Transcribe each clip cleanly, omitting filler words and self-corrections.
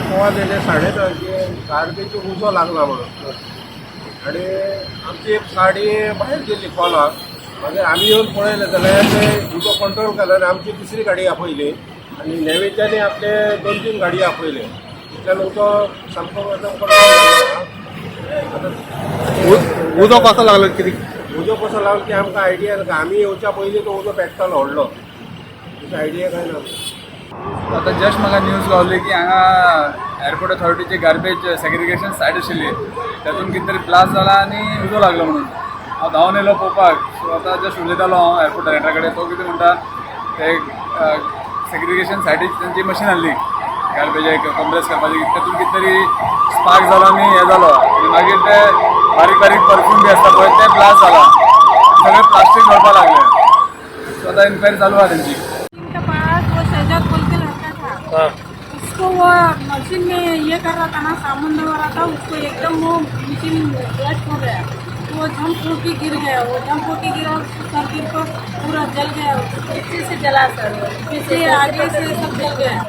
Call येयले 9:30 की garbage उजो लागला म्हणून. आनी आमची एक गाडी भायर गेली कॉलाक. मागीर आमी येवन पळयलें जाल्यार ते उजो कंट्रोल केलो आनी आमची दुसरी गाडी आपयली आनी नेवेच्यानी आपले 2-3 गाडी आपयले. इतल्यान उजो सामको एकदम कंट्रोल जालो. आतां उजो कसो लागलो कितें? उजो कसो लागलो की आमकां आयडिया ना. आमी येवच्या पयलीं तो उजो पेट्टालो व्हडलो. तेची आयडिया काय ना. आतां जस्ट म्हाका न्यूज गावली की हांगा एअरपोर्ट ऑथॉरिटीची गार्बेज सेग्रिगेशन सायट आशिल्ली, तातूंत कितें तरी ब्लास्ट जाला आनी उजो लागलो म्हणून. हांव धांवन येयलो पळोवपाक. सो आतां जस्ट उलयतालो हांव एअरपोर्ट डायरेक्टरा कडेन. तो कितें म्हणटा, ते सेग्रिगेशन सायटीक तेंची मशीन हाडली गार्बेज कंप्रेस करपाची, तातूंत कितें तरी स्पार्क जालो आनी हें जालो आनी मागीर ते बारीक बारीक परफ्यूम बी आसता पळय, ते ब्लास्ट जाला, सगळें प्लास्टीक जळपाक लागलें. सो आतां इन्क्वायरी चालू आहा तेंची. इनके पास वो शहजाद बोल के लड़का था, उसको वो मशीन में ये कर रहा था ना, साबुन दबा रहा था उसको, एकदम वो मशीन ब्लस्ट हो गया तो वो जंप होके गिर गया. वो जंप होके गिरा, उसको सर के ऊपर पूरा जल गया. पीछे से जला सर, पीछे आगे से सब जल गया.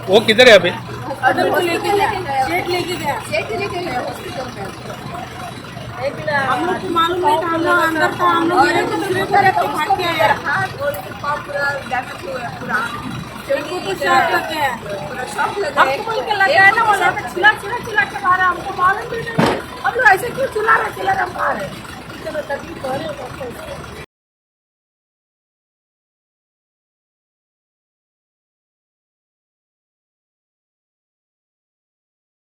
वो किधर है अभी? हॉस्पिटल को लेके गया, सेठ लेके गया. सेठ लेके गया हॉस्पिटल में. हम लोग को मालूम नहीं था, हम लोग अंदर था. हम लोग एक दूसरे को देख के भाग के आया. हाथ और पाँव पूरा डैमेज हुआ पूरा. उनको तो शॉक लग गया. पूरा शॉक लगा है. हमको बोल के लग गया ना, वो लड़का चिल्ला चिल्ला चिल्ला के मारा. हमको मालूम भी नहीं. हम लोग ऐसे क्यों चिल्ला रहे, चिल्ला रहे, मारे. चलो तकलीफ हो रही है.